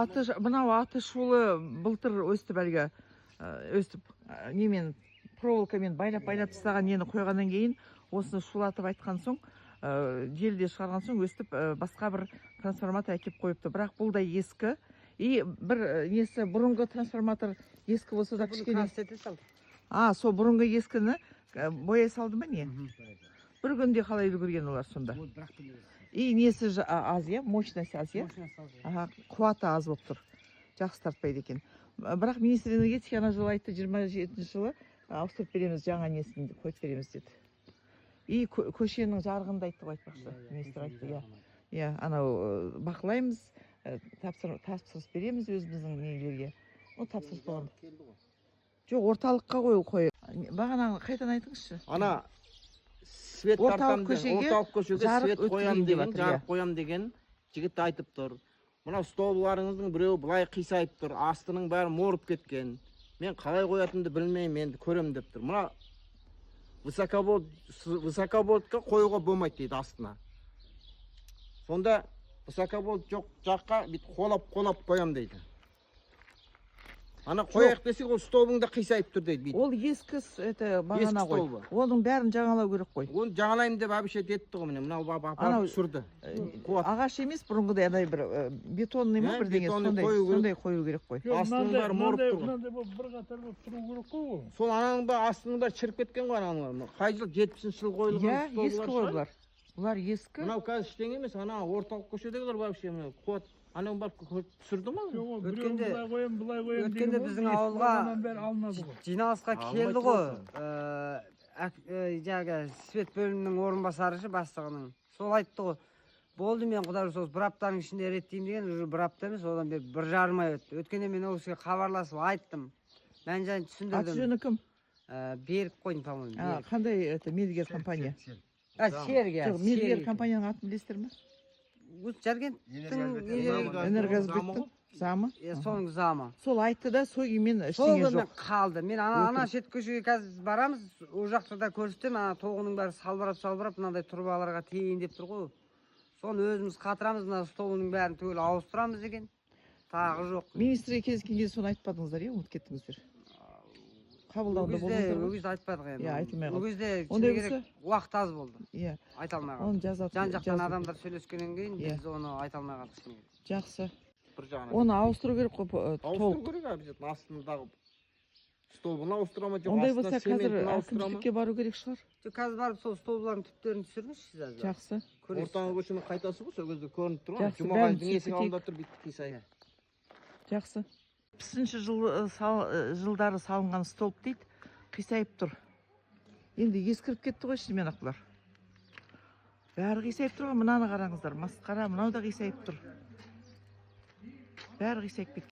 Аты мынау аты шулы былтыр өстіп әлгі өстіп немен, проволокамен байлап байлап тастаған нені қойғаннан кейін, осыны шулатып айтқан соң, желіде шығарған соң, өстіп басқа бір трансформатор әкеліп қойыпты. Бірақ бұл да ескі. И бір несі, бұрынғы трансформатор ескі болса да, Бұны кішкене красить ете салды. А, сол бұрынғы ескіні бояй салды ма, не? Бір күнде қалай үлгерген олар сонда? Ол бірақ күнде. И несі аз, иә, мощность аз, иә? Мощность аз, иә. Аха, қуаты аз болып тұр, жақсы тартпайды екен. Бірақ министр энергетики ана жылы айтты, 27-жылы ауыстырып береміз, жаңа несін қойып береміз деді. И көшенің жарығын да айтты ғой, айтпақшы. Иә, Министр айтты, көшенің иә. жарығын. Иә, анау бақылаймыз, тапсырыс береміз өзіміздің нелерге. Ну, тапсырыс болғанда Келді ғой. Жоқ, орталыққа қой, қой. Бағана қайтадан айтыңызшы. Ана свет Орталық тартамын деген, көшеге орталық көшеге жарық свет қоямын өткізейін деп деген, жатыр, жарық иә. қоямын деген жігіт айтып тұр. Мына столбыларыңыздың біреуі былай қисайып тұр, астының бәрі морып кеткен. Мен қалай қоятынымды білмеймін, енді көремін деп тұр. Мына высоковольтқа қоюға болмайды дейді астына. Сонда высоковольт жоқ жаққа бүйтіп қолап қолап қоямын дейді. Ана қояйық десек, ол столбың да қисайып тұр дейді бүйтіп. Ол ескі это бағана Ескі ғой. столбы. Оның бәрін жаңалау керек қой. Оны жаңалаймын деп обещать етті ғой, міне, мынау апарып Анау- түсірді. Қуат. Ағаш емес, бұрынғыдай андай бір бетонный ма, Ә, бірдеңе бетонный сондай қою керек. сондай қою керек қой. Жоқ, Астының мынандай бәрі морып мынандай тұр ғой. Мынандай болып, бір қатар болып тұру керек қой ол. Сол ананың бәрі, астының бәрі шіріп кеткен ғой ананың. Қай жыл, 70-жыл қойылған Иә, столбылар ескі ғой шығар. бұлар. Бұлар ескі. Мынау қазір ештеңе емес, ана орталық көшедегілер вообще, мына қуат анау барып түсірді ма? Жоқ, ол біреуін Өткенде- былай қоямын, былай қоямын өткенде деген ғой, біздің ескі ауылға бағананың бәрі алынады ғой. Жиналысқа Алмай келді ғой. тұрсын. Жаңағы свет бөлімінің орынбасары ше, бастығының. Сол айтты ғой, болды, мен, құдай бұйырса, осы бір аптаның ішінде реттеймін деген. Уже бір апта емес, одан бері 1,5 ай өтті. Өткенде мен ол кісіге хабарласып айттым, мән жайын Аты түсіндірдім. жөні кім? Берік қой, по моему. А, қандай это мердігер компания? А, Серік, иә. Жоқ, мердігер Серік. компанияның атын білесіздер ме? Осы Жаркенттің Энергосбыттың замы. Иә, соның замы. Сол айтты да, сол күймен Сол ештеңе күні жоқ. қалды. Мен ана Өкіл. шет көшеге қазір барамыз, ол жақта да көрсетемін. Ана тоғының бәрі салбырап салбырап, мынандай трубаларға тиейін деп тұр ғой. Соны өзіміз қатырамыз, мына столының бәрін түгел ауыстырамыз деген, тағы жоқ. Министрге кездескен кезде соны айтпадыңыздар, иә, ұмытып кеттіңіздер. Ол Қабылдауында кезде, болдыңыздар ол ғой. кезде айтпадық енді. Иә, айтылмай Ол қалды. кезде, Ондай шыны керек, болса- уақыт аз болды, Иә, айта алмай қалдық. оны жазады. Жан жақтан жазу адамдар сөйлескеннен кейін Иә. біз оны айта алмай қалдық, шыны керек. Жақсы. Бір жағынан. Оны ауыстыру керек қой Ауыстыру толық. керек обязательно, астындағы столбын ауыстыра ма, жоқ Ондай астына болса, қазір цементін ауыстыра ма? әкімшілікке бару керек шығар. Жоқ, қазір барып сол столбылардың түптерін түсіріңізші сіз қазір. Жақсы. Көресіз. Ортаңғы көшенің қайтасы ғой, сол кезде көрініп тұр ғой. Жақсы, бәрін Жұмағалидың түсіріп есік алдында тұр бүйтіп қисайып. Жақсы. 70-жылдары салынған столб дейді, қисайып тұр. Енді ескіріп кетті ғой шынымен ақ бұлар. Бәрі қисайып тұр ғой, мынаны қараңыздар, масқара, мынау да қисайып тұр. Бәрі қисайып кеткен.